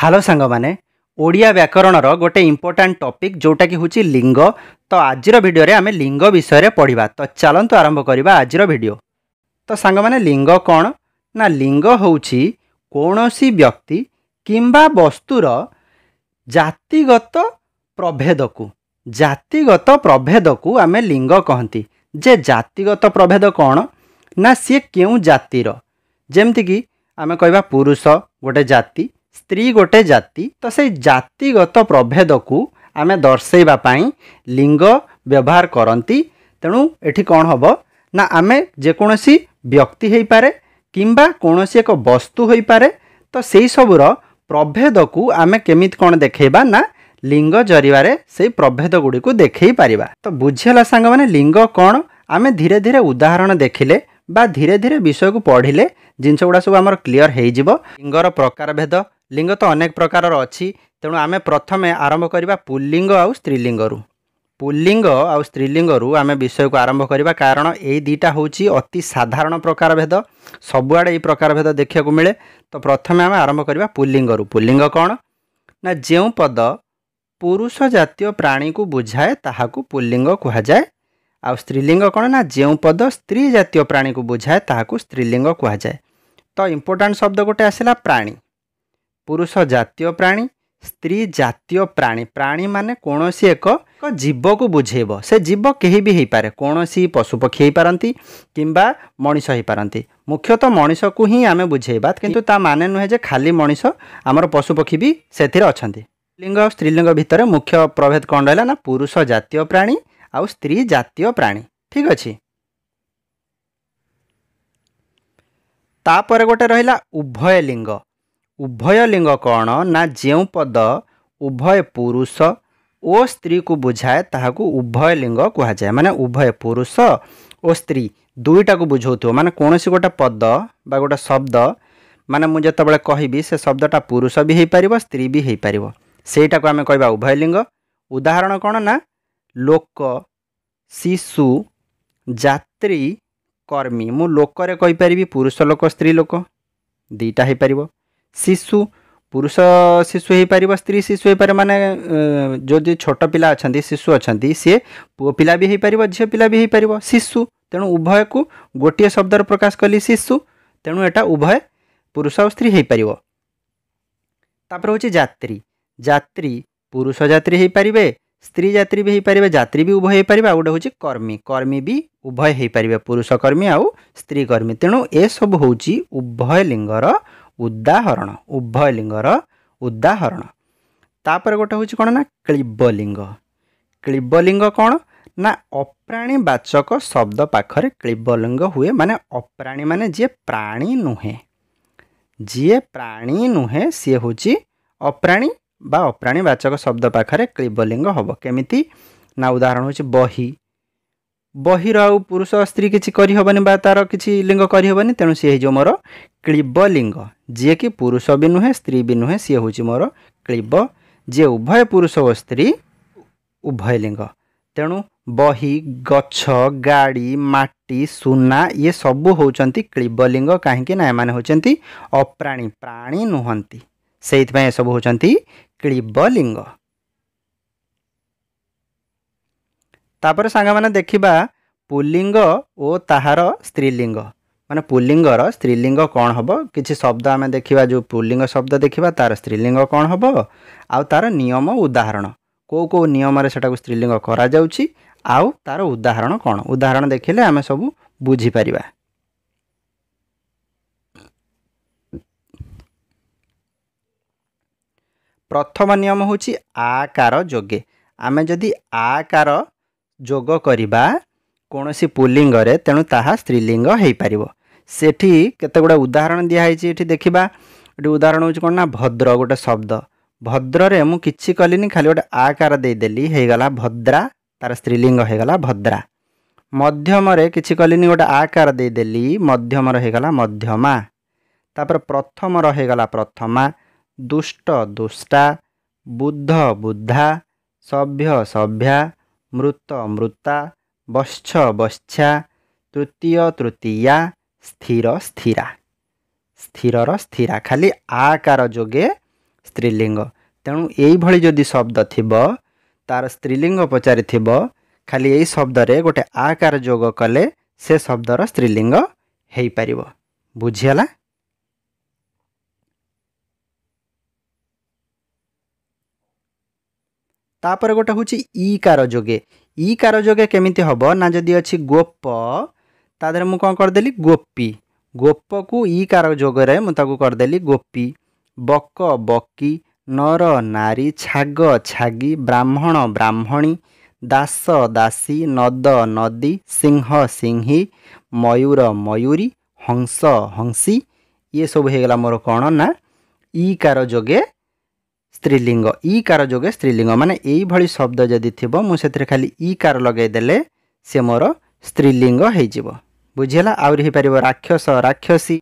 Hello ସାଙ୍ଗମାନେ, ଓଡ଼ିଆ ବ୍ୟାକରଣର ଗୋଟେ important topic ଯେଉଁଟାକି ହେଉଛି ଲିଙ୍ଗ। ତ ଆଜିର ଭିଡ଼ିଓରେ ଆମେ ଲିଙ୍ଗ ବିଷୟରେ ପଢ଼ିବା। ତ ଚାଲନ୍ତୁ ଆରମ୍ଭ କରିବା ଆଜିର ଭିଡ଼ିଓ। ତ ସାଙ୍ଗମାନେ, ଲିଙ୍ଗ କ'ଣ ନା ଲିଙ୍ଗ ହେଉଛି କୌଣସି ବ୍ୟକ୍ତି କିମ୍ବା ବସ୍ତୁର ଜାତିଗତ ପ୍ରଭେଦକୁ, ଜାତିଗତ ପ୍ରଭେଦକୁ ଆମେ ଲିଙ୍ଗ କହନ୍ତି। ଯେ ଜାତିଗତ ପ୍ରଭେଦ କ'ଣ ନା ସିଏ କେଉଁ ଜାତିର। ଯେମିତିକି ଆମେ କହିବା ପୁରୁଷ ଗୋଟେ ଜାତି, ସ୍ତ୍ରୀ ଗୋଟେ ଜାତି। ତ ସେଇ ଜାତିଗତ ପ୍ରଭେଦକୁ ଆମେ ଦର୍ଶାଇବା ପାଇଁ ଲିଙ୍ଗ ବ୍ୟବହାର କରନ୍ତି। ତେଣୁ ଏଠି କ'ଣ ହେବ ନା ଆମେ ଯେକୌଣସି ବ୍ୟକ୍ତି ହେଇପାରେ କିମ୍ବା କୌଣସି ଏକ ବସ୍ତୁ ହୋଇପାରେ, ତ ସେଇ ସବୁର ପ୍ରଭେଦକୁ ଆମେ କେମିତି କ'ଣ ଦେଖେଇବା ନା ଲିଙ୍ଗ ଜରିଆରେ ସେଇ ପ୍ରଭେଦ ଗୁଡ଼ିକୁ ଦେଖେଇ ପାରିବା। ତ ବୁଝିହେଲା ସାଙ୍ଗମାନେ ଲିଙ୍ଗ କ'ଣ? ଆମେ ଧୀରେ ଧୀରେ ଉଦାହରଣ ଦେଖିଲେ ବା ଧୀରେ ଧୀରେ ବିଷୟକୁ ପଢ଼ିଲେ ଜିନିଷ ଗୁଡ଼ା ସବୁ ଆମର କ୍ଲିଅର୍ ହେଇଯିବ। ଲିଙ୍ଗର ପ୍ରକାରଭେଦ, ଲିଙ୍ଗ ତ ଅନେକ ପ୍ରକାରର ଅଛି। ତେଣୁ ଆମେ ପ୍ରଥମେ ଆରମ୍ଭ କରିବା ପୁଲ୍ଲିଙ୍ଗ ଆଉ ସ୍ତ୍ରୀଲିଙ୍ଗରୁ। ପୁଲ୍ଲିଙ୍ଗ ଆଉ ସ୍ତ୍ରୀଲିଙ୍ଗରୁ ଆମେ ବିଷୟକୁ ଆରମ୍ଭ କରିବା, କାରଣ ଏଇ ଦୁଇଟା ହେଉଛି ଅତି ସାଧାରଣ ପ୍ରକାରଭେଦ, ସବୁଆଡ଼େ ଏଇ ପ୍ରକାରଭେଦ ଦେଖିବାକୁ ମିଳେ। ତ ପ୍ରଥମେ ଆମେ ଆରମ୍ଭ କରିବା ପୁଲ୍ଲିଙ୍ଗରୁ। ପୁଲ୍ଲିଙ୍ଗ କ'ଣ ନା ଯେଉଁ ପଦ ପୁରୁଷ ଜାତୀୟ ପ୍ରାଣୀକୁ ବୁଝାଏ ତାହାକୁ ପୁଲ୍ଲିଙ୍ଗ କୁହାଯାଏ। ଆଉ ସ୍ତ୍ରୀଲିଙ୍ଗ କ'ଣ ନା ଯେଉଁ ପଦ ସ୍ତ୍ରୀ ଜାତୀୟ ପ୍ରାଣୀକୁ ବୁଝାଏ ତାହାକୁ ସ୍ତ୍ରୀଲିଙ୍ଗ କୁହାଯାଏ। ତ ଇମ୍ପୋର୍ଟାଣ୍ଟ ଶବ୍ଦ ଗୋଟେ ଆସିଲା ପ୍ରାଣୀ, ପୁରୁଷ ଜାତୀୟ ପ୍ରାଣୀ, ସ୍ତ୍ରୀ ଜାତୀୟ ପ୍ରାଣୀ। ପ୍ରାଣୀ ମାନେ କୌଣସି ଏକ ଜୀବକୁ ବୁଝେଇବ। ସେ ଜୀବ କେହି ବି ହେଇପାରେ, କୌଣସି ପଶୁପକ୍ଷୀ ହେଇପାରନ୍ତି କିମ୍ବା ମଣିଷ ହେଇପାରନ୍ତି। ମୁଖ୍ୟତଃ ମଣିଷକୁ ହିଁ ଆମେ ବୁଝେଇବା, କିନ୍ତୁ ତା ମାନେ ନୁହେଁ ଯେ ଖାଲି ମଣିଷ, ଆମର ପଶୁପକ୍ଷୀ ବି ସେଥିରେ ଅଛନ୍ତି। ଲିଙ୍ଗ ଆଉ ସ୍ତ୍ରୀଲିଙ୍ଗ ଭିତରେ ମୁଖ୍ୟ ପ୍ରଭେଦ କ'ଣ ରହିଲା ନା ପୁରୁଷ ଜାତୀୟ ପ୍ରାଣୀ ଆଉ ସ୍ତ୍ରୀ ଜାତୀୟ ପ୍ରାଣୀ। ଠିକ୍ ଅଛି। ତାପରେ ଗୋଟେ ରହିଲା ଉଭୟ ଲିଙ୍ଗ। ଉଭୟ ଲିଙ୍ଗ କ'ଣ ନା ଯେଉଁ ପଦ ଉଭୟ ପୁରୁଷ ଓ ସ୍ତ୍ରୀକୁ ବୁଝାଏ ତାହାକୁ ଉଭୟ ଲିଙ୍ଗ କୁହାଯାଏ। ମାନେ ଉଭୟ ପୁରୁଷ ଓ ସ୍ତ୍ରୀ ଦୁଇଟାକୁ ବୁଝାଉଥିବ। ମାନେ କୌଣସି ଗୋଟେ ପଦ ବା ଗୋଟେ ଶବ୍ଦ, ମାନେ ମୁଁ ଯେତେବେଳେ କହିବି ସେ ଶବ୍ଦଟା ପୁରୁଷ ବି ହେଇପାରିବ ସ୍ତ୍ରୀ ବି ହେଇପାରିବ, ସେଇଟାକୁ ଆମେ କହିବା ଉଭୟ ଲିଙ୍ଗ। ଉଦାହରଣ କ'ଣ ନା ଲୋକ, ଶିଶୁ, ଯାତ୍ରୀ, କର୍ମୀ। ମୁଁ ଲୋକରେ କହିପାରିବି ପୁରୁଷ ଲୋକ ସ୍ତ୍ରୀ ଲୋକ ଦୁଇଟା ହେଇପାରିବ। ଶିଶୁ, ପୁରୁଷ ଶିଶୁ ହେଇପାରିବ ସ୍ତ୍ରୀ ଶିଶୁ ହେଇପାରିବ। ମାନେ ଯଦି ଛୋଟ ପିଲା ଅଛନ୍ତି, ଶିଶୁ ଅଛନ୍ତି, ସିଏ ପୁଅ ପିଲା ବି ହେଇପାରିବ ଝିଅ ପିଲା ବି ହେଇପାରିବ, ଶିଶୁ। ତେଣୁ ଉଭୟକୁ ଗୋଟିଏ ଶବ୍ଦରେ ପ୍ରକାଶ କଲି ଶିଶୁ। ତେଣୁ ଏଇଟା ଉଭୟ ପୁରୁଷ ଆଉ ସ୍ତ୍ରୀ ହେଇପାରିବ। ତାପରେ ହେଉଛି ଯାତ୍ରୀ। ଯାତ୍ରୀ ପୁରୁଷ ଯାତ୍ରୀ ହେଇପାରିବେ, ସ୍ତ୍ରୀ ଯାତ୍ରୀ ବି ହେଇପାରିବେ, ଯାତ୍ରୀ ବି ଉଭୟ ହେଇପାରିବେ। ଆଉ ଗୋଟେ ହେଉଛି କର୍ମୀ, କର୍ମୀ ବି ଉଭୟ ହେଇପାରିବେ, ପୁରୁଷ କର୍ମୀ ଆଉ ସ୍ତ୍ରୀ କର୍ମୀ। ତେଣୁ ଏସବୁ ହେଉଛି ଉଭୟ ଲିଙ୍ଗର ଉଦାହରଣ, ଉଭୟ ଲିଙ୍ଗର ଉଦାହରଣ। ତାପରେ ଗୋଟେ ହେଉଛି କ'ଣ ନା କ୍ଳୀବଲିଙ୍ଗ। କ୍ଳୀବଲିଙ୍ଗ କ'ଣ ନା ଅପ୍ରାଣୀବାଚକ ଶବ୍ଦ ପାଖରେ କ୍ଳୀବଲିଙ୍ଗ ହୁଏ। ମାନେ ଅପ୍ରାଣୀ ମାନେ ଯିଏ ପ୍ରାଣୀ ନୁହେଁ, ଯିଏ ପ୍ରାଣୀ ନୁହେଁ ସିଏ ହେଉଛି ଅପ୍ରାଣୀ ବା ଅପ୍ରାଣୀବାଚକ ଶବ୍ଦ ପାଖରେ କ୍ଳୀବଲିଙ୍ଗ ହେବ। କେମିତି ନା ଉଦାହରଣ ହେଉଛି ବହି। ବହିର ଆଉ ପୁରୁଷ ସ୍ତ୍ରୀ କିଛି କରିହେବନି ବା ତା'ର କିଛି ଲିଙ୍ଗ କରିହେବନି, ତେଣୁ ସିଏ ହେଇଯିବ ମୋର କ୍ଳୀବଲିଙ୍ଗ। ଯିଏକି ପୁରୁଷ ବି ନୁହେଁ ସ୍ତ୍ରୀ ବି ନୁହେଁ ସିଏ ହେଉଛି ମୋର କ୍ଳୀବ। ଯିଏ ଉଭୟ ପୁରୁଷ ଓ ସ୍ତ୍ରୀ ଉଭୟ ଲିଙ୍ଗ। ତେଣୁ ବହି, ଗଛ, ଗାଡ଼ି, ମାଟି, ସୁନା ଇଏ ସବୁ ହେଉଛନ୍ତି କ୍ଳୀବଲିଙ୍ଗ। କାହିଁକି ନା ଏମାନେ ହେଉଛନ୍ତି ଅପ୍ରାଣୀ, ପ୍ରାଣୀ ନୁହନ୍ତି, ସେଇଥିପାଇଁ ଏସବୁ ହେଉଛନ୍ତି କ୍ଳୀବଲିଙ୍ଗ। ତାପରେ ସାଙ୍ଗମାନେ ଦେଖିବା ପୁଲ୍ଲିଙ୍ଗ ଓ ତାହାର ସ୍ତ୍ରୀଲିଙ୍ଗ। ମାନେ ପୁଲ୍ଲିଙ୍ଗର ସ୍ତ୍ରୀଲିଙ୍ଗ କ'ଣ ହେବ, କିଛି ଶବ୍ଦ ଆମେ ଦେଖିବା। ଯେଉଁ ପୁଲ୍ଲିଙ୍ଗ ଶବ୍ଦ ଦେଖିବା ତାର ସ୍ତ୍ରୀଲିଙ୍ଗ କ'ଣ ହେବ ଆଉ ତାର ନିୟମ ଉଦାହରଣ, କେଉଁ କେଉଁ ନିୟମରେ ସେଟାକୁ ସ୍ତ୍ରୀଲିଙ୍ଗ କରାଯାଉଛି ଆଉ ତାର ଉଦାହରଣ କ'ଣ। ଉଦାହରଣ ଦେଖିଲେ ଆମେ ସବୁ ବୁଝିପାରିବା। ପ୍ରଥମ ନିୟମ ହେଉଛି ଆକାର ଯୋଗେ। ଆମେ ଯଦି ଆକାର ଯୋଗ କରିବା କୌଣସି ପୁଲ୍ଲିଙ୍ଗରେ ତେଣୁ ତାହା ସ୍ତ୍ରୀଲିଙ୍ଗ ହେଇପାରିବ। ସେଠି କେତେ ଗୁଡ଼ାଏ ଉଦାହରଣ ଦିଆହେଇଛି, ଏଠି ଦେଖିବା। ଏଠି ଉଦାହରଣ ହେଉଛି କ'ଣ ନା ଭଦ୍ର ଗୋଟେ ଶବ୍ଦ। ଭଦ୍ରରେ ମୁଁ କିଛି କଲିନି, ଖାଲି ଗୋଟେ ଆକାର ଦେଇଦେଲି, ହେଇଗଲା ଭଦ୍ରା, ତାର ସ୍ତ୍ରୀଲିଙ୍ଗ ହେଇଗଲା ଭଦ୍ରା। ମଧ୍ୟମରେ କିଛି କଲିନି, ଗୋଟେ ଆକାର ଦେଇଦେଲି, ମଧ୍ୟମର ହେଇଗଲା ମଧ୍ୟମା। ତାପରେ ପ୍ରଥମର ହେଇଗଲା ପ୍ରଥମା। ଦୁଷ୍ଟ ଦୁଷ୍ଟା, ବୁଦ୍ଧ ବୁଦ୍ଧା, ସଭ୍ୟ ସଭ୍ୟା, ମୃତ ମୃତା, ବତ୍ସ ବତ୍ସା, ତୃତୀୟ ତୃତୀୟା, ସ୍ଥିର ସ୍ଥିରା। ସ୍ଥିରର ସ୍ଥିରା, ଖାଲି ଆକାର ଯୋଗେ ସ୍ତ୍ରୀଲିଙ୍ଗ। ତେଣୁ ଏଇଭଳି ଯଦି ଶବ୍ଦ ଥିବ, ତାର ସ୍ତ୍ରୀଲିଙ୍ଗ ପଚାରିଥିବ, ଖାଲି ଏଇ ଶବ୍ଦରେ ଗୋଟେ ଆକାର ଯୋଗ କଲେ ସେ ଶବ୍ଦର ସ୍ତ୍ରୀଲିଙ୍ଗ ହେଇପାରିବ। ବୁଝିହେଲା? ତାପରେ ଗୋଟେ ହେଉଛି ଇକାର ଯୋଗେ। ଇକାର ଯୋଗେ କେମିତି ହେବ ନା, ଯଦି ଅଛି ଗୋପ, ତା ଦେହରେ ମୁଁ କ'ଣ କରିଦେଲି? ଗୋପୀ। ଗୋପକୁ ଇକାର ଯୋଗରେ ମୁଁ ତାକୁ କରିଦେଲି ଗୋପୀ। ବକ ବକି, ନର ନାରୀ, ଛାଗ ଛାଗି, ବ୍ରାହ୍ମଣ ବ୍ରାହ୍ମଣୀ, ଦାସ ଦାସୀ, ନଦ ନଦୀ, ସିଂହ ସିଂହୀ, ମୟୂର ମୟୂରୀ, ହଂସ ହଂସୀ, ଇଏ ସବୁ ହେଇଗଲା ମୋର କ'ଣ ନା ଇକାର ଯୋଗେ ସ୍ତ୍ରୀଲିଙ୍ଗ। ଇକାର ଯୋଗେ ସ୍ତ୍ରୀଲିଙ୍ଗ ମାନେ ଏଇଭଳି ଶବ୍ଦ ଯଦି ଥିବ, ମୁଁ ସେଥିରେ ଖାଲି ଇକାର ଲଗାଇଦେଲେ ସେ ମୋର ସ୍ତ୍ରୀଲିଙ୍ଗ ହେଇଯିବ। ବୁଝିହେଲା? ଆହୁରି ହେଇପାରିବ ରାକ୍ଷସ ରାକ୍ଷସୀ।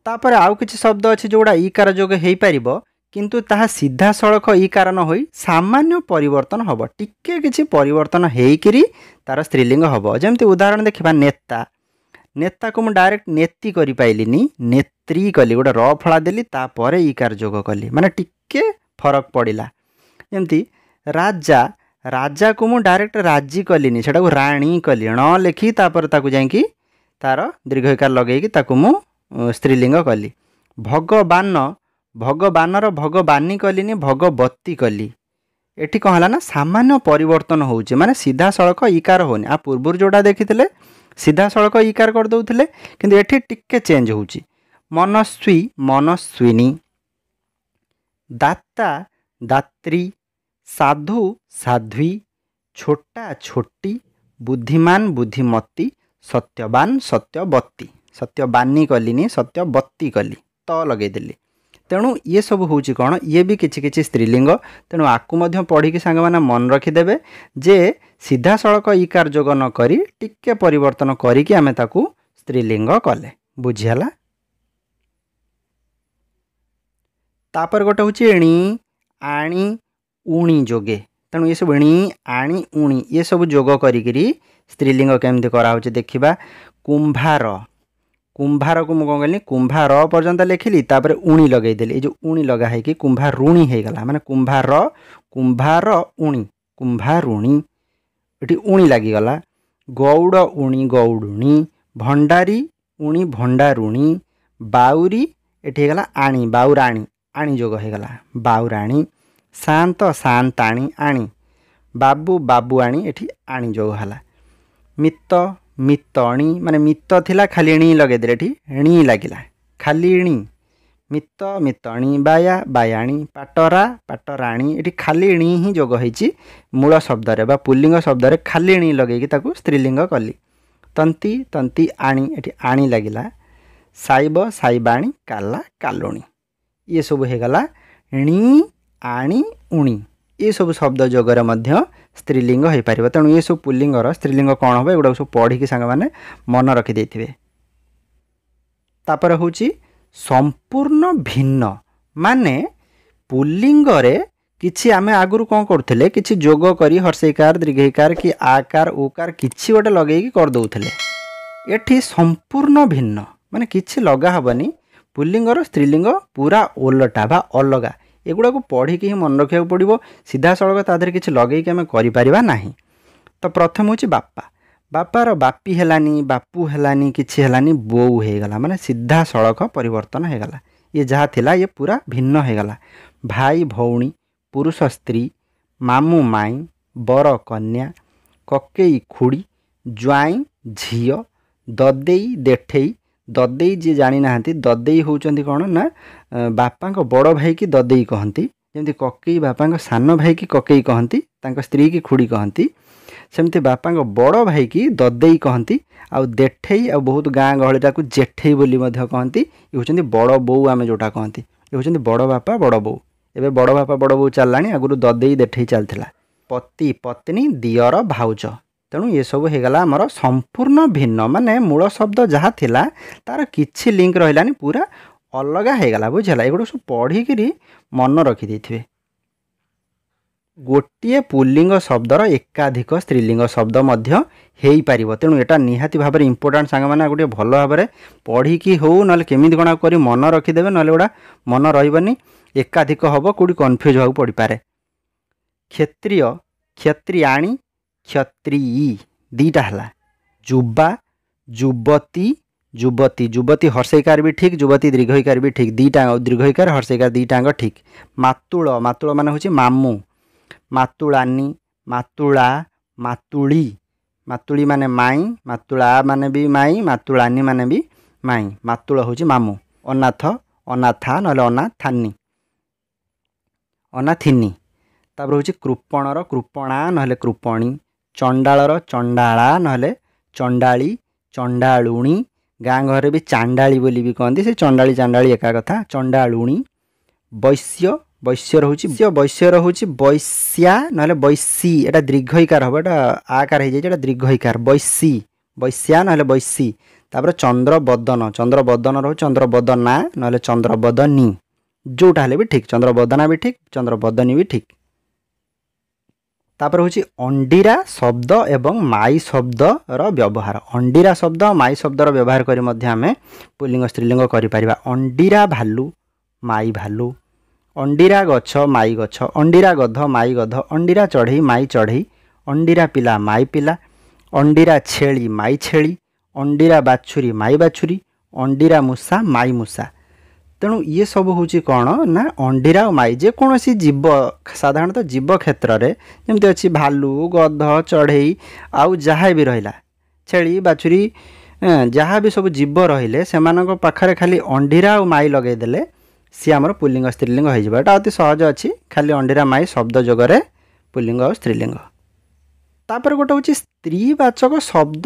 ତାପରେ ଆଉ କିଛି ଶବ୍ଦ ଅଛି ଯେଉଁଗୁଡ଼ା ଇକାର ଯୋଗେ ହେଇପାରିବ, କିନ୍ତୁ ତାହା ସିଧାସଳଖ ଇକାର ନ ହୋଇ ସାମାନ୍ୟ ପରିବର୍ତ୍ତନ ହେବ, ଟିକେ କିଛି ପରିବର୍ତ୍ତନ ହେଇକିରି ତାର ସ୍ତ୍ରୀଲିଙ୍ଗ ହେବ। ଯେମିତି ଉଦାହରଣ ଦେଖିବା, ନେତା। ନେତାକୁ ମୁଁ ଡାଇରେକ୍ଟ ନେତି କରିପାଇଲିନି, ନେତ୍ରୀ କଲି, ଗୋଟେ ର ଫଳା ଦେଲି, ତାପରେ ଇକାର ଯୋଗ କଲି, ମାନେ ଟିକେ ଫରକ ପଡ଼ିଲା। ଯେମିତି ରାଜା, ରାଜାକୁ ମୁଁ ଡାଇରେକ୍ଟ ରାଜି କଲିନି, ସେଟାକୁ ରାଣୀ କଲି, ଣ ଲେଖି ତାପରେ ତାକୁ ଯାଇକି ତାର ଦୀର୍ଘ ଇକାର ଲଗେଇକି ତାକୁ ମୁଁ ସ୍ତ୍ରୀଲିଙ୍ଗ କଲି। ଭଗବାନ, ଭଗବାନର ଭଗବାନୀ କଲିନି, ଭଗବତୀ କଲି। ଏଠି କ'ଣ ହେଲା ନା ସାମାନ୍ୟ ପରିବର୍ତ୍ତନ ହେଉଛି, ମାନେ ସିଧାସଳଖ ଇକାର ହେଉନି। ଆ ପୂର୍ବରୁ ଯେଉଁଟା ଦେଖିଥିଲେ ସିଧାସଳଖ ଇକାର କରିଦେଉଥିଲେ, କିନ୍ତୁ ଏଠି ଟିକେ ଚେଞ୍ଜ ହେଉଛି। ମନସ୍ୱୀ ମନସ୍ୱିନୀ, ଦାତା ଦାତ୍ରୀ, ସାଧୁ ସାଧ୍ୱୀ, ଛୋଟା ଛୋଟି, ବୁଦ୍ଧିମାନ ବୁଦ୍ଧିମତୀ, ସତ୍ୟବାନ ସତ୍ୟବତୀ। ସତ୍ୟବାନୀ କଲିନି, ସତ୍ୟବତୀ କଲି, ତ ଲଗେଇଦେଲି। ତେଣୁ ଇଏ ସବୁ ହେଉଛି କ'ଣ? ଇଏ ବି କିଛି କିଛି ସ୍ତ୍ରୀଲିଙ୍ଗ। ତେଣୁ ଆକୁ ମଧ୍ୟ ପଢ଼ିକି ସାଙ୍ଗମାନେ ମନେ ରଖିଦେବେ ଯେ ସିଧାସଳଖ ଇକାର ଯୋଗ ନ କରି ଟିକେ ପରିବର୍ତ୍ତନ କରିକି ଆମେ ତାକୁ ସ୍ତ୍ରୀଲିଙ୍ଗ କଲେ। ବୁଝିହେଲା? ତାପରେ ଗୋଟେ ହେଉଛି ଏଣି ଆଣି ଉଣି ଯୋଗେ। ତେଣୁ ଏସବୁ ଏଣି ଆଣି ଉଣି ଏସବୁ ଯୋଗ କରିକିରି ସ୍ତ୍ରୀଲିଙ୍ଗ କେମିତି କରାହେଉଛି ଦେଖିବା। କୁମ୍ଭାର, କୁମ୍ଭାରକୁ ମୁଁ କ'ଣ କଲି? କୁମ୍ଭାର ପର୍ଯ୍ୟନ୍ତ ଲେଖିଲି, ତାପରେ ଉଣି ଲଗେଇଦେଲି। ଏଇ ଯେଉଁ ଉଣି ଲଗା ହେଇକି କୁମ୍ଭାରୁଣୀ ହେଇଗଲା, ମାନେ କୁମ୍ଭାର, କୁମ୍ଭାର ଉଣି, କୁମ୍ଭାରୁଣୀ, ଏଠି ଉଣି ଲାଗିଗଲା। ଗଉଡ଼ ଉଣି ଗଉଡ଼ୁଣୀ, ଭଣ୍ଡାରୀ ଉଣି ଭଣ୍ଡାରୁଣୀ, ବାଉରୀ ଏଠି ହେଇଗଲା ଆଣି, ବାଉରାଣୀ, ଆଣି ଯୋଗ ହେଇଗଲା ବାଉରାଣୀ, ସାନ୍ତ ସାନ୍ତାଣୀ ଆଣି, ବାବୁ ବାବୁଆଣୀ, ଏଠି ଆଣି ଯୋଗ ହେଲା। ମିତ ମିତଣୀ, ମାନେ ମିତ ଥିଲା ଖାଲି ଣି ଲଗେଇଦେଲେ, ଏଠି ଣି ଲାଗିଲା, ଖାଲି ଣି, ମିତ ମିତଣୀ, ବାୟା ବାୟାଣୀ, ପାଟରା ପାଟରାଣୀ, ଏଠି ଖାଲି ଣି ହିଁ ଯୋଗ ହେଇଛି ମୂଳ ଶବ୍ଦରେ ବା ପୁଲ୍ଲିଙ୍ଗ ଶବ୍ଦରେ, ଖାଲି ଣି ଲଗେଇକି ତାକୁ ସ୍ତ୍ରୀଲିଙ୍ଗ କଲି। ତନ୍ତି ତନ୍ତି ଆଣି, ଏଠି ଆଣି ଲାଗିଲା। ସାଇବ ସାଇବାଣୀ, କାଲା କାଲୁଣୀ, ଇଏ ସବୁ ହେଇଗଲା ଣି ଆଣି ଉଣି, ଏସବୁ ଶବ୍ଦ ଯୋଗରେ ମଧ୍ୟ ସ୍ତ୍ରୀଲିଙ୍ଗ ହେଇପାରିବ। ତେଣୁ ଏସବୁ ପୁଲ୍ଲିଙ୍ଗର ସ୍ତ୍ରୀଲିଙ୍ଗ କ'ଣ ହେବ, ଏଗୁଡ଼ାକ ସବୁ ପଢ଼ିକି ସାଙ୍ଗମାନେ ମନେ ରଖିଦେଇଥିବେ। ତାପରେ ହେଉଛି ସମ୍ପୂର୍ଣ୍ଣ ଭିନ୍ନ, ମାନେ ପୁଲ୍ଲିଙ୍ଗରେ କିଛି ଆମେ ଆଗରୁ କ'ଣ କରୁଥିଲେ, କିଛି ଯୋଗ କରି ହର୍ଷଇକାର ଦୀର୍ଘଇକାର କି ଆକାର ଉକାର କିଛି ଗୋଟେ ଲଗେଇକି କରିଦେଉଥିଲେ। ଏଠି ସମ୍ପୂର୍ଣ୍ଣ ଭିନ୍ନ, ମାନେ କିଛି ଲଗା ହେବନି, ପୁଲ୍ଲିଙ୍ଗର ସ୍ତ୍ରୀଲିଙ୍ଗ ପୁରା ଓଲଟା ବା ଅଲଗା। ଏଗୁଡ଼ାକୁ ପଢ଼ିକି ହିଁ ମନେ ରଖିବାକୁ ପଡ଼ିବ, ସିଧାସଳଖ ତା ଦେହରେ କିଛି ଲଗେଇକି ଆମେ କରିପାରିବା ନାହିଁ। ତ ପ୍ରଥମ ହେଉଛି ବାପା। ବାପାର ବାପି ହେଲାନି, ବାପୁ ହେଲାନି, କିଛି ହେଲାନି, ବୋଉ ହେଇଗଲା, ମାନେ ସିଧାସଳଖ ପରିବର୍ତ୍ତନ ହେଇଗଲା। ଇଏ ଯାହା ଥିଲା ଇଏ ପୁରା ଭିନ୍ନ ହେଇଗଲା। ଭାଇ ଭଉଣୀ, ପୁରୁଷ ସ୍ତ୍ରୀ, ମାମୁଁ ମାଇଁ, ବର କନ୍ୟା, କକେଇ ଖୁଡ଼ି, ଜ୍ୱାଇଁ ଝିଅ, ଦଦେଇ ଦେଠେଇ। ଦଦେଇ ଯିଏ ଜାଣିନାହାନ୍ତି, ଦଦେଇ ହେଉଛନ୍ତି କ'ଣ ନା ବାପାଙ୍କ ବଡ଼ ଭାଇକି ଦଦେଇ କହନ୍ତି। ଯେମିତି କକେଇ ବାପାଙ୍କ ସାନ ଭାଇକି କକେଇ କହନ୍ତି, ତାଙ୍କ ସ୍ତ୍ରୀକି ଖୁଡ଼ି କହନ୍ତି, ସେମିତି ବାପାଙ୍କ ବଡ଼ ଭାଇକି ଦଦେଇ କହନ୍ତି। ଆଉ ଦେଠେଇ, ଆଉ ବହୁତ ଗାଁ ଗହଳିଟାକୁ ଜେଠେଇ ବୋଲି ମଧ୍ୟ କହନ୍ତି। ଇଏ ହେଉଛନ୍ତି ବଡ଼ ବୋଉ, ଆମେ ଯେଉଁଟା କହନ୍ତି, ଇଏ ହେଉଛନ୍ତି ବଡ଼ ବାପା ବଡ଼ ବୋଉ। ଏବେ ବଡ଼ ବାପା ବଡ଼ ବୋଉ ଚାଲିଲାଣି, ଆଗରୁ ଦଦେଇ ଦେଠେଇ ଚାଲିଥିଲା। ପତି ପତ୍ନୀ, ଦିଅର ଭାଉଜ। ତେଣୁ ଏସବୁ ହେଇଗଲା ଆମର ସମ୍ପୂର୍ଣ୍ଣ ଭିନ୍ନ, ମାନେ ମୂଳ ଶବ୍ଦ ଯାହା ଥିଲା ତାର କିଛି ଲିଙ୍କ ରହିଲାନି, ପୁରା ଅଲଗା ହେଇଗଲା। ବୁଝିହେଲା? ଏଗୁଡ଼ା ସବୁ ପଢ଼ିକିରି ମନ ରଖିଦେଇଥିବେ। ଗୋଟିଏ ପୁଲ୍ଲିଙ୍ଗ ଶବ୍ଦର ଏକାଧିକ ସ୍ତ୍ରୀଲିଙ୍ଗ ଶବ୍ଦ ମଧ୍ୟ ହେଇପାରିବ। ତେଣୁ ଏଇଟା ନିହାତି ଭାବରେ ଇମ୍ପୋର୍ଟାଣ୍ଟ ସାଙ୍ଗମାନେ, ଆଉ ଗୋଟିଏ ଭଲ ଭାବରେ ପଢ଼ିକି ହେଉ ନହେଲେ କେମିତି କ'ଣ କରି ମନ ରଖିଦେବେ, ନହେଲେ ଗୁଡ଼ା ମନ ରହିବନି, ଏକାଧିକ ହେବ, କେଉଁଠି କନଫ୍ୟୁଜ୍ ହେବାକୁ ପଡ଼ିପାରେ। କ୍ଷତ୍ରିୟ, କ୍ଷତ୍ରିୟାଣୀ, କ୍ଷତ୍ରିୟୀ ଦୁଇଟା ହେଲା। ଯୁବା, ଯୁବତୀ, ଯୁବତୀ, ଯୁବତୀ ହର୍ଷଇକାର ବି ଠିକ୍, ଯୁବତୀ ଦୀର୍ଘଇକାର ବି ଠିକ୍, ଦୁଇଟା ଦୀର୍ଘଇକାର ହର୍ଷଇକାର ଦୁଇଟାଙ୍କ ଠିକ୍। ମାତୁଳ, ମାତୁଳ ମାନେ ହେଉଛି ମାମୁଁ। ମାତୁଳାନୀ, ମାତୁଳା, ମାତୁଳି, ମାତୁଳି ମାନେ ମାଇଁ, ମାତୁଳା ମାନେ ବି ମାଇଁ, ମାତୁଳାନୀ ମାନେ ବି ମାଇଁ, ମାତୁଳ ହେଉଛି ମାମୁଁ। ଅନାଥ, ଅନାଥା ନହେଲେ ଅନାଥାନୀ, ଅନାଥିନୀ। ତାପରେ ହେଉଛି କୃପଣର କୃପଣା ନହେଲେ କୃପଣୀ, ଚଣ୍ଡାଳର ଚଣ୍ଡାଳା ନହେଲେ ଚଣ୍ଡାଳୀ, ଚଣ୍ଡାଳୁଣୀ, ଗାଁ ଘରେ ବି ଚାଣ୍ଡାଳୀ ବୋଲି ବି କହନ୍ତି, ସେ ଚଣ୍ଡାଳୀ ଚାଣ୍ଡାଳୀ ଏକା କଥା, ଚଣ୍ଡାଳୁଣୀ। ବୈଶ୍ୟ, ବୈଶ୍ୟ ରହୁଛି, ବୈଶ୍ୟ ରହୁଛି ବୈଶ୍ୟା ନହେଲେ ବୈଶୀ, ଏଇଟା ଦୀର୍ଘଇକାର ହେବ, ଏଇଟା ଆକାର ହେଇଯାଇଛି, ଏଇଟା ଦୀର୍ଘଇକାର, ବୈଶୀ, ବୈଶ୍ୟା ନହେଲେ ବୈଶୀ। ତାପରେ ଚନ୍ଦ୍ରବଦନ, ଚନ୍ଦ୍ରବଦନ ରହୁଛି ଚନ୍ଦ୍ରବଦନା ନହେଲେ ଚନ୍ଦ୍ରବଦନୀ, ଯେଉଁଟା ହେଲେ ବି ଠିକ୍, ଚନ୍ଦ୍ରବଦନା ବି ଠିକ୍, ଚନ୍ଦ୍ରବଦନୀ ବି ଠିକ୍। ତାପରେ ହେଉଛି ଅଣ୍ଡିରା ଶବ୍ଦ ଏବଂ ମାଇ ଶବ୍ଦର ବ୍ୟବହାର। ଅଣ୍ଡିରା ଶବ୍ଦ ମାଇ ଶବ୍ଦର ବ୍ୟବହାର କରି ମଧ୍ୟ ଆମେ ପୁଲ୍ଲିଙ୍ଗ ସ୍ତ୍ରୀଲିଙ୍ଗ କରିପାରିବା। ଅଣ୍ଡିରା ଭାଲୁ, ମାଇ ଭାଲୁ, ଅଣ୍ଡିରା ଗଛ, ମାଇ ଗଛ, ଅଣ୍ଡିରା ଗଧ, ମାଇ ଗଧ, ଅଣ୍ଡିରା ଚଢ଼େଇ, ମାଇ ଚଢ଼େଇ, ଅଣ୍ଡିରା ପିଲା, ମାଇ ପିଲା, ଅଣ୍ଡିରା ଛେଳି, ମାଇ ଛେଳି, ଅଣ୍ଡିରା ବାଛୁରୀ, ମାଇ ବାଛୁରୀ, ଅଣ୍ଡିରା ମୂଷା, ମାଇ ମୂଷା। ତେଣୁ ଇଏ ସବୁ ହେଉଛି କ'ଣ ନା ଅଣ୍ଡିରା ଆଉ ମାଇ। ଯେକୌଣସି ଜୀବ, ସାଧାରଣତଃ ଜୀବ କ୍ଷେତ୍ରରେ ଯେମିତି ଅଛି ଭାଲୁ, ଗଧ, ଚଢ଼େଇ ଆଉ ଯାହା ବି ରହିଲା, ଛେଳି, ବାଛୁରୀ, ଯାହା ବି ସବୁ ଜୀବ ରହିଲେ, ସେମାନଙ୍କ ପାଖରେ ଖାଲି ଅଣ୍ଡିରା ଆଉ ମାଇ ଲଗେଇଦେଲେ ସିଏ ଆମର ପୁଲ୍ଲିଙ୍ଗ ସ୍ତ୍ରୀଲିଙ୍ଗ ହେଇଯିବ। ଏଇଟା ଅତି ସହଜ ଅଛି, ଖାଲି ଅଣ୍ଡିରା ମାଇ ଶବ୍ଦ ଯୋଗରେ ପୁଲ୍ଲିଙ୍ଗ ଆଉ ସ୍ତ୍ରୀଲିଙ୍ଗ। ତାପରେ ଗୋଟେ ହେଉଛି ସ୍ତ୍ରୀବାଚକ ଶବ୍ଦ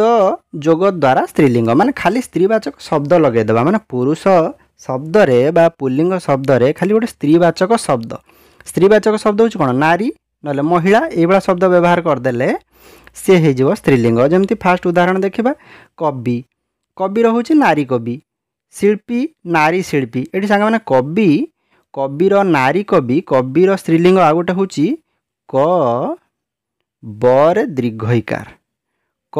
ଯୋଗ ଦ୍ୱାରା ସ୍ତ୍ରୀଲିଙ୍ଗ, ମାନେ ଖାଲି ସ୍ତ୍ରୀବାଚକ ଶବ୍ଦ ଲଗେଇଦେବା, ମାନେ ପୁରୁଷ ଶବ୍ଦରେ ବା ପୁଲ୍ଲିଙ୍ଗ ଶବ୍ଦରେ ଖାଲି ଗୋଟେ ସ୍ତ୍ରୀବାଚକ ଶବ୍ଦ। ସ୍ତ୍ରୀବାଚକ ଶବ୍ଦ ହେଉଛି କ'ଣ? ନାରୀ ନହେଲେ ମହିଳା, ଏଇଭଳିଆ ଶବ୍ଦ ବ୍ୟବହାର କରିଦେଲେ ସିଏ ହେଇଯିବ ସ୍ତ୍ରୀଲିଙ୍ଗ। ଯେମିତି ଫାଷ୍ଟ ଉଦାହରଣ ଦେଖିବା, କବି, କବି ରହୁଛି ନାରୀ କବି, ଶିଳ୍ପୀ ନାରୀ ଶିଳ୍ପୀ। ଏଠି ସାଙ୍ଗମାନେ କବି, କବିର ନାରୀ କବି, କବିର ସ୍ତ୍ରୀଲିଙ୍ଗ ଆଉ ଗୋଟେ ହେଉଛି କ ବରେ ଦୀର୍ଘଇକାର, କ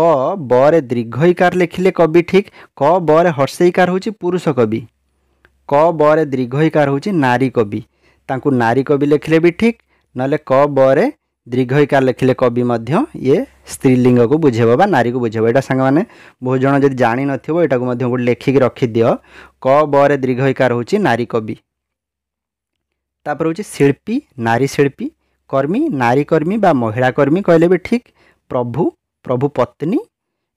ବରେ ଦୀର୍ଘଇକାର ଲେଖିଲେ କବି ଠିକ୍, କ ବରେ ହର୍ଷଇକାର ହେଉଛି ପୁରୁଷ କବି, କ ବରେ ଦୀର୍ଘଇକାର ହେଉଛି ନାରୀ କବି, ତାଙ୍କୁ ନାରୀ କବି ଲେଖିଲେ ବି ଠିକ୍, ନହେଲେ କ ବରେ ଦୀର୍ଘଇକାର ଲେଖିଲେ କବି ମଧ୍ୟ ଇଏ ସ୍ତ୍ରୀଲିଙ୍ଗକୁ ବୁଝେଇବ ବା ନାରୀକୁ ବୁଝେଇବ। ଏଇଟା ସାଙ୍ଗମାନେ ବହୁତ ଜଣ ଯଦି ଜାଣିନଥିବ ଏଇଟାକୁ ମଧ୍ୟ ଗୋଟେ ଲେଖିକି ରଖିଦିଅ, କ ବରେ ଦୀର୍ଘଇକାର ହେଉଛି ନାରୀ କବି। ତାପରେ ହେଉଛି ଶିଳ୍ପୀ, ନାରୀ ଶିଳ୍ପୀ, କର୍ମୀ, ନାରୀ କର୍ମୀ ବା ମହିଳା କର୍ମୀ କହିଲେ ବି ଠିକ୍। ପ୍ରଭୁ, ପ୍ରଭୁ ପତ୍ନୀ,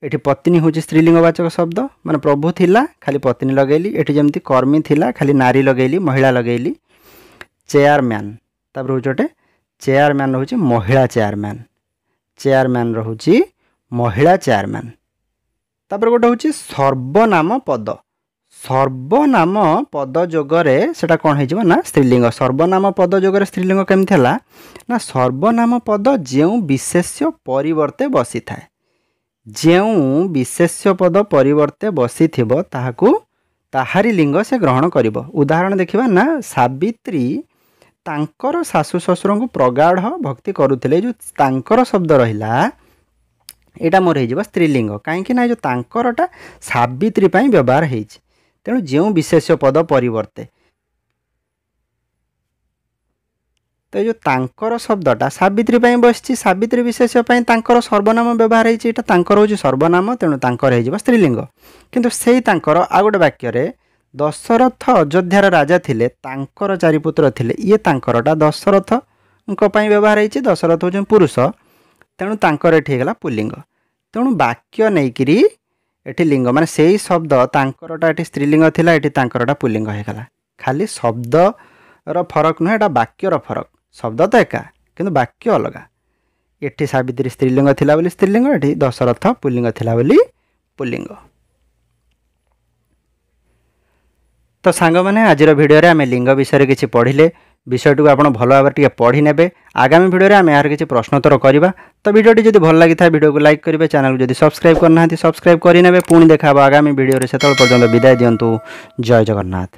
ଏଠି ପତ୍ନୀ ହେଉଛି ସ୍ତ୍ରୀଲିଙ୍ଗବାଚକ ଶବ୍ଦ, ମାନେ ପ୍ରଭୁ ଥିଲା ଖାଲି ପତ୍ନୀ ଲଗେଇଲି, ଏଠି ଯେମିତି କର୍ମୀ ଥିଲା ଖାଲି ନାରୀ ଲଗେଇଲି, ମହିଳା ଲଗେଇଲି। ଚେୟାରମ୍ୟାନ୍, ତାପରେ ହେଉଛି ଗୋଟେ ଚେୟାରମ୍ୟାନ୍ ରହୁଛି ମହିଳା ଚେୟାରମ୍ୟାନ୍, ଚେୟାରମ୍ୟାନ୍ ରହୁଛି ମହିଳା ଚେୟାରମ୍ୟାନ୍। ତାପରେ ଗୋଟେ ହେଉଛି ସର୍ବନାମ ପଦ, ସର୍ବନାମ ପଦ ଯୋଗରେ ସେଟା କ'ଣ ହେଇଯିବ ନା ସ୍ତ୍ରୀଲିଙ୍ଗ। ସର୍ବନାମ ପଦ ଯୋଗରେ ସ୍ତ୍ରୀଲିଙ୍ଗ କେମିତି ହେଲା ନା ସର୍ବନାମ ପଦ ଯେଉଁ ବିଶେଷ୍ୟ ପରିବର୍ତ୍ତେ ବସିଥାଏ, ଯେଉଁ ବିଶେଷ୍ୟ ପଦ ପରିବର୍ତ୍ତେ ବସିଥିବ ତାହାକୁ ତାହାରି ଲିଙ୍ଗ ସେ ଗ୍ରହଣ କରିବ। ଉଦାହରଣ ଦେଖିବା ନା ସାବିତ୍ରୀ ତାଙ୍କର ଶାଶୁ ଶ୍ୱଶୁରଙ୍କୁ ପ୍ରଗାଢ଼ ଭକ୍ତି କରୁଥିଲେ, ଏ ଯେଉଁ ତାଙ୍କର ଶବ୍ଦ ରହିଲା ଏଇଟା ମୋର ହେଇଯିବ ସ୍ତ୍ରୀଲିଙ୍ଗ, କାହିଁକି ନା ଏ ଯେଉଁ ତାଙ୍କରଟା ସାବିତ୍ରୀ ପାଇଁ ବ୍ୟବହାର ହେଇଛି। ତେଣୁ ଯେଉଁ ବିଶେଷ୍ୟ ପଦ ପରିବର୍ତ୍ତେ, ତ ଏ ଯେଉଁ ତାଙ୍କର ଶବ୍ଦଟା ସାବିତ୍ରୀ ପାଇଁ ବସିଛି, ସାବିତ୍ରୀ ବିଶେଷ୍ୟ ପାଇଁ ତାଙ୍କର ସର୍ବନାମ ବ୍ୟବହାର ହେଇଛି, ଏଇଟା ତାଙ୍କର ହେଉଛି ସର୍ବନାମ, ତେଣୁ ତାଙ୍କର ହେଇଯିବ ସ୍ତ୍ରୀଲିଙ୍ଗ। କିନ୍ତୁ ସେଇ ତାଙ୍କର ଆଉ ଗୋଟେ ବାକ୍ୟରେ ଦଶରଥ ଅଯୋଧ୍ୟାର ରାଜା ଥିଲେ, ତାଙ୍କର ଚାରି ପୁତ୍ର ଥିଲେ, ଇଏ ତାଙ୍କରଟା ଦଶରଥଙ୍କ ପାଇଁ ବ୍ୟବହାର ହେଇଛି, ଦଶରଥ ହେଉଛନ୍ତି ପୁରୁଷ, ତେଣୁ ତାଙ୍କର ଏଠି ହେଇଗଲା ପୁଲ୍ଲିଙ୍ଗ। ତେଣୁ ବାକ୍ୟ ନେଇକିରି ଏଠି ଲିଙ୍ଗ, ମାନେ ସେଇ ଶବ୍ଦ ତାଙ୍କରଟା ଏଠି ସ୍ତ୍ରୀଲିଙ୍ଗ ଥିଲା, ଏଠି ତାଙ୍କରଟା ପୁଲ୍ଲିଙ୍ଗ ହେଇଗଲା। ଖାଲି ଶବ୍ଦର ଫରକ ନୁହେଁ, ଏଇଟା ବାକ୍ୟର ଫରକ, ଶବ୍ଦ ତ ଏକା କିନ୍ତୁ ବାକ୍ୟ ଅଲଗା। ଏଠି ସାବିତ୍ରୀ ସ୍ତ୍ରୀଲିଙ୍ଗ ଥିଲା ବୋଲି ସ୍ତ୍ରୀଲିଙ୍ଗ, ଏଠି ଦଶରଥ ପୁଲ୍ଲିଙ୍ଗ ଥିଲା ବୋଲି ପୁଲ୍ଲିଙ୍ଗ। ତ ସାଙ୍ଗମାନେ ଆଜିର ଭିଡ଼ିଓରେ ଆମେ ଲିଙ୍ଗ ବିଷୟରେ କିଛି ପଢ଼ିଲେ, ବିଷୟଟିକୁ ଆପଣ ଭଲ ଭାବରେ ଟିକେ ପଢ଼ି ନେବେ। ଆଗାମୀ ଭିଡ଼ିଓରେ ଆମେ ଏହାର କିଛି ପ୍ରଶ୍ନୋତ୍ତର କରିବା। ତ ଭିଡ଼ିଓଟି ଯଦି ଭଲ ଲାଗିଥାଏ ଭିଡ଼ିଓକୁ ଲାଇକ୍ କରିବେ, ଚ୍ୟାନେଲକୁ ଯଦି ସବସ୍କ୍ରାଇବ୍ କରିନାହାନ୍ତି ସବସ୍କ୍ରାଇବ୍ କରିନେବେ। ପୁଣି ଦେଖା ହେବ ଆଗାମୀ ଭିଡ଼ିଓରେ, ସେତେବେଳେ ପର୍ଯ୍ୟନ୍ତ ବିଦାୟ ଦିଅନ୍ତୁ। ଜୟ ଜଗନ୍ନାଥ।